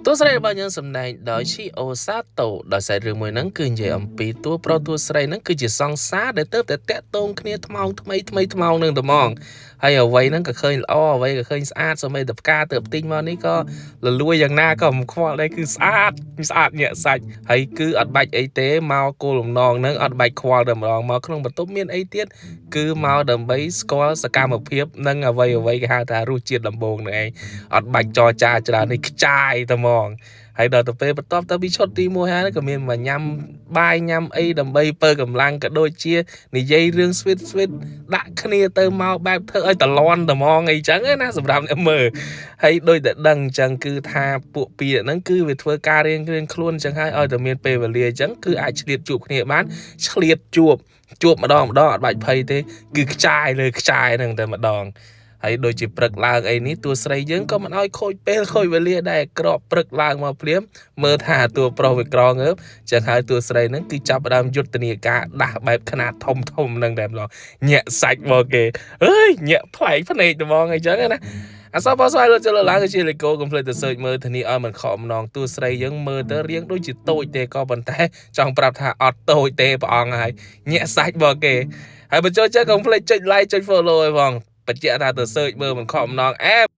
តួស្រីរបស់យើងសម្ដែងដោយឈីអូសាតូដោយសាររឿងមួយហ្នឹងគឺនិយាយអំពីតួប្រុសតួស្រីហ្នឹងគឺជាសង្សារដែលទៅតែតាក់ទងគ្នាថ្មោងថ្មីថ្មីថ្មោងនឹងត្មងហើយអ្វីហ្នឹងក៏ឃើញល្អអ្វីក៏ឃើញស្អាតសូម្បីតែផ្កាទៅផ្ទិញមកនេះក៏លលួយយ៉ាងណាក៏មិនខ្វល់ដែរគឺស្អាតស្អាតញាក់សាច់ហើយគឺអត់បាច់អីទេមកគោលបំណងហ្នឹងអត់បាច់ខ្វល់តែម្ដងមកក្នុងបន្ទប់មានអីទៀតគឺមកដើម្បីស្គាល់សកម្មភាពនិងអ្វីអ្វីគេហៅថារសជាតិដំបូងហ្នឹងឯងអត់បាច់ចរចាច្រើននេះខ្ចាយតែហ្មងហើយដល់ទៅពេលបន្ទាប់ទៅពីឈុតទី1ហើយក៏មានមកញ៉ាំបាយញ៉ាំអីដើម្បីពើកម្លាំងក៏ដូចជានិយាយរឿង sweet sweet ដាក់គ្នាទៅមកបែបធ្វើឲ្យតលន់ត្មងអីចឹងណាសម្រាប់អ្នកមើលហើយដូចតែដឹងអញ្ចឹងគឺថាពួកពីរហ្នឹងគឺវាធ្វើការរៀងរៀងខ្លួនអញ្ចឹងហើយឲ្យតែមានពេលវេលាអញ្ចឹងគឺអាចឆ្លៀតជួបគ្នាបានឆ្លៀតជួបជួបម្ដងម្ដងអត់បាច់ភ័យទេគឺខ្ចាយលើខ្ចាយហ្នឹងតែម្ដងហើយដូចជាព្រឹកឡើងអីនេះតួស្រីយើងក៏មិនឲ្យខូចពេលខូចវេលាដែរក្របព្រឹកឡើងមកភ្លាមមើលថាតួប្រុសវាក្រងើបចឹងហើយតួស្រីហ្នឹងគឺចាប់ផ្ដើមយុទ្ធនាការដាស់បែបខ្នាតធំធំហ្នឹងតែម្ដងញាក់សាច់មកគេអើយញាក់ប្លែកភ្នែកត្មងអីចឹងណាអសបស្វ័យលើចលឡើងគឺជាលេកូកុំភ្លេចទៅ search មើលធានាឲ្យមិនខកម្ដងតួស្រីយើងមើលទៅរៀងដូចជាតូចទេក៏ប៉ុន្តែចង់ប្រាប់ថាអត់តូចទេព្រះអង្គហើយញាក់សាច់មកគេហើយបញ្ចូលចិត្តកុំភ្លេចចុច like ចុច follow ឲ្យផងបញ្ជាក់ថាទៅ search មើលមិនខកម្ដងអែ